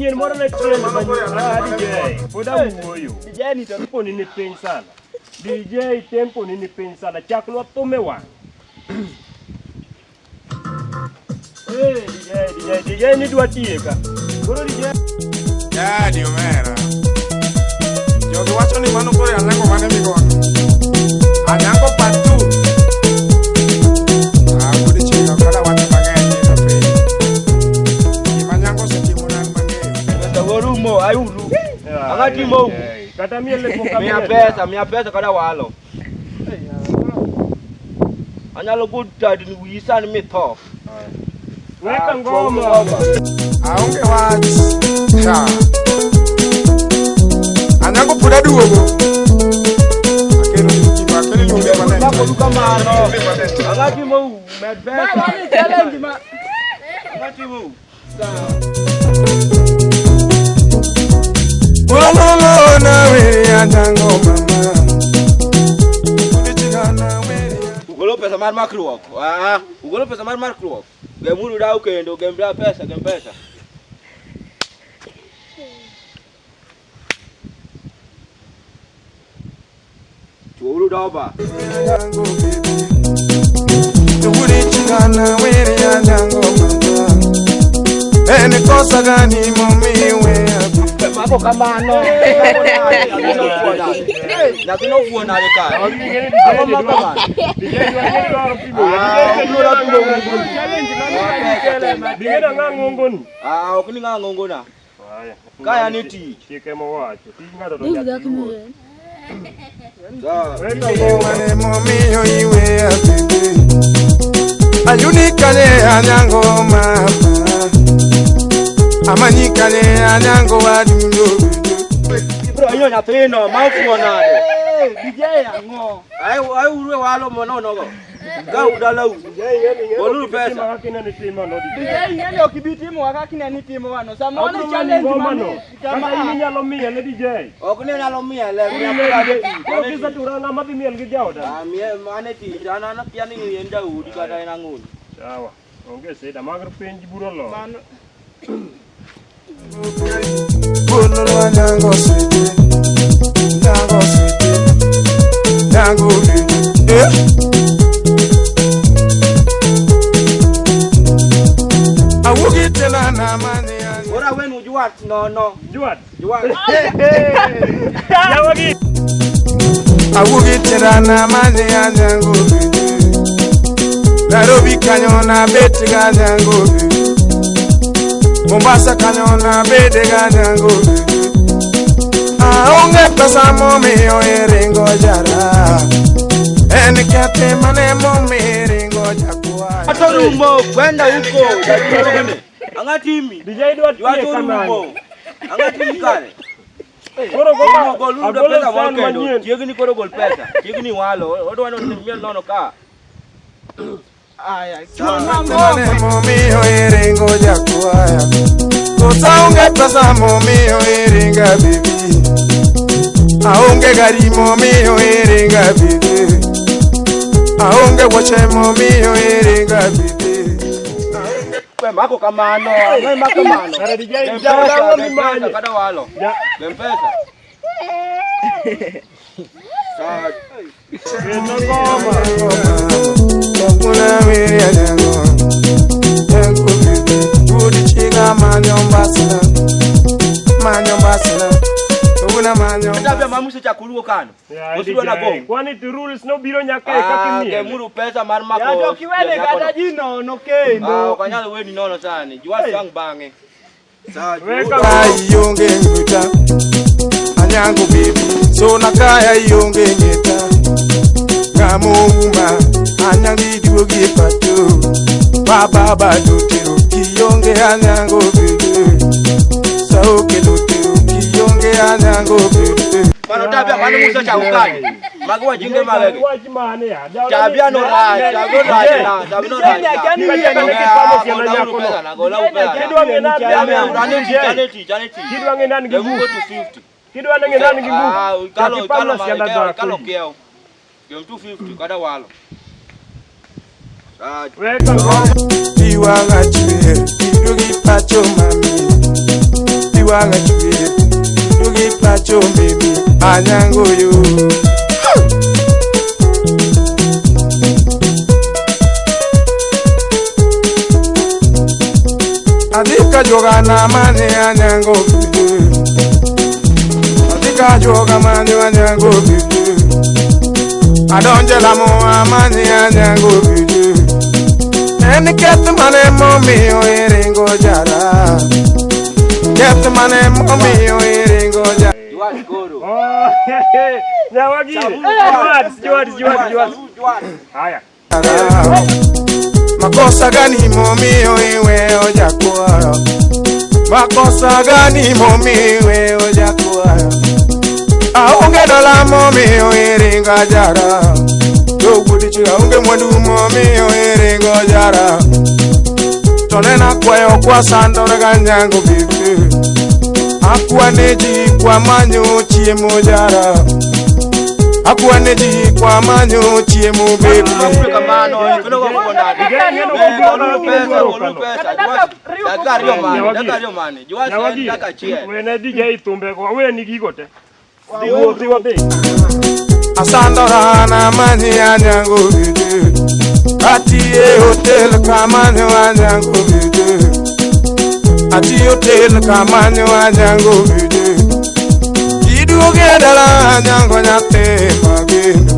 Nyien moro ne trend ma ah, DJ, pod awuoyo. DJ ni to Tempo ni ni piny sana. DJ tempo ni ni piny sana. Chaknwa thum e wang'. Eh, DJ, DJ, DJ ni dwa tieka. Koro DJ Dadi omera. Jogi wacho ni mano koro Anyango mane migono. Anyango part 2. Ah, wuod chiga ok adwa wacho mang'eny ni to piny. Gima Anyango osetimo na an mang'eyo. Pesa warumo ayuru. Ang'ati mo. Kata miel ne pok Miya amiel. pesa, miya pesa kada walo. Anyalo go tadni wiyi sani mitho. Weka Ah, ngoma. ngoma. Aonge wach. Ha. Anyango pod aduogo. Akelo gima akelo iluonge maneno. Mako duka mano. Ang'ati mo med pesa. Challenge ma Ang'ati mo. Ololo na weri Anyango mama. Wuod chiga na weri. Ugolo pesa mar makruok. Ah, ugolo pesa mar makruok. Gemuru dau kendo, gem da pesa, gem pesa. Chuouru doba. Anyango baby. Wuod chiga na weri Anyango mama. En kosa gani momiyo weya baby. Mako kamano. Nyathino wuo nade kae? Ang'o mako mano? DJ dwaro pimo. Ah, DJ dwaro obiro pimo. pimo. Ding'e nang'a ng'ongoni. Ah, ok ni ng'a ng'ongona. Haya. Kaya ni tich. Chike mowacho. Tij ng'ato to nyaka iwuo. Sawa. Weka ngoma. Mane momiyo iweya baby. Ayuni kanye Anyango mama. Amanyi kanye Anyango adundo baby. Ibro inyo nyathino ma ofuo nade? DJ ang'o? Ai ai urwe walo monono go. Ka udalau. Goluru pesa. Kaka ineno itimo no DJ. DJ ing'eni ok ibi timo kaka kineni itimo wano. Sama wane Abiro challenge ngoma ma no. kama Kata in inyalo miele DJ. Ok ni nyalo miele, miya pesa ane tich. Koro ane tich. kisetura ng'ama dhi miel gi jaoda. Ah, mie ane tich. An an akia ni en Daudi kata en ang'oni. Sawa. Onge sida mag penj buro lo. mano Bololo Anyango sweetie, Anyango sweetie, Anyango baby. Eh. Awugi tena na mani Anyango. Ora wenu juat nono. Juat. Juat. Yawagi. Awugi tena na mani Anyango baby. Nairobi kanyo na beti ga Anyango baby. Mombasa kanyo na bede ga Anyango baby. Aonge pesa momiyo iringo jara. En kete mane momiyo iringo jakwayo. Ato rumo kwenda huko. Ang'atimi. DJ dwa Juat tiye orumo. kamano. Ang'atimi kare. Koro goma Gol uru agolo pesa moro san kendo. manyien. Chiegni koro gol pesa. Chiegni walo. Odwa ni miel nono ka. aya. Kete mane momiyo iringo jakwayo. Kosa onge pesa momiyo iringa baby. Aonge gari momiyo iringa baby. Aonge wuoche momiyo iringa baby. We mako kamano. Ang'o mako kamano. Kare DJ Gem jaoda pesa, ang'o gem mimanye? pesa kada walo. Ja- Gem pesa. Sawa. Kendo ngoma. Kawuono weri Anyango. Anyango baby. Wuod chiga manyo mbasna. Manyo mbasna. Kawuono manyo Tabia mamuso chakuruo kano. Ya, Osidwa na DJ. go. Kwani ti rules nobiro nyaka e kaka Ah, imiel. gemuru pesa mar mako. Ya to kiwene kata ji nono kendo. Ah, ok anyal weni nono sani. Juat sang bang'e. Sawa. Weka Kaya ionge ng'uta Anyango baby Sona kaya ionge ng'eta Ng'amo uma Anyango iduogi e pacho Baba bado tero Kionge Anyango baby Sao kelo tero Kionge Anyango baby Mano tabia mano muso chakukani. Magi wajinge magege. Wach mane ya? Jaoda Tabia no ni- rach, tabia no rach na, tabia no rach na. Tabia ni wiye Ah, ne kipamo siana gola uru nyakono. pesa na, gola uru pesa na. Kidwa ng'e nani Ame, ane DJ. tich, ane tich, ane tich. Kidwa ng'e nani gi Gemu nguvu. go 250. Kidwa ng'e nani gi nguvu. Ah, Chak ikalo ipamna ikalo ma sianda ikalo dhako. ikalo kiew. Gem 250 kada walo. Ah, Weka ngoma. Iwang'a chwer Iduogi pacho mami wang'a chwer. Duogi pacho baby, Anyango yo. Adhi ka joga na mane Anyango baby. Adhi ka joga mane Anyango baby. Adonje lamo amane Anyango baby. En keth mane momiyo iringo jara. Keth mane momiyo iringo jara. Jwat koro. Oh, Nyawagire. Jwat, jwat, jwat, jwat. Jwat. Haya. Makosa gani momiyo iweyo jakwayo? Makosa gani momiyo iweyo jakwayo? Aonge dola momiyo iringo jara. Jowuod chi aonge mwandu momiyo iringo jara. To nena kwayo kwa sandore ga nyango bibi. Akwane ji kwa manyo chiemo jara. Akwane ji kwa manyo chiemo baby. Mapuro kamano, ikono go fuko ndani. DJ ngeno Eh, go goluru pesa, goluru pesa. Kata Jwat, dakika ariyo mane, Nyawagire. dakika ariyo mane. Jwat en Nyawagire. dakika achiel. Wene DJ thumbe go, weni gigo te. Dhi wuothi wadhi. Asandora na manyi anyango bide. Ati e hotel kamanyo anyango bide. Ati hotel kamanyo anyango bide. Iduoge dala anyango nyathi magendo.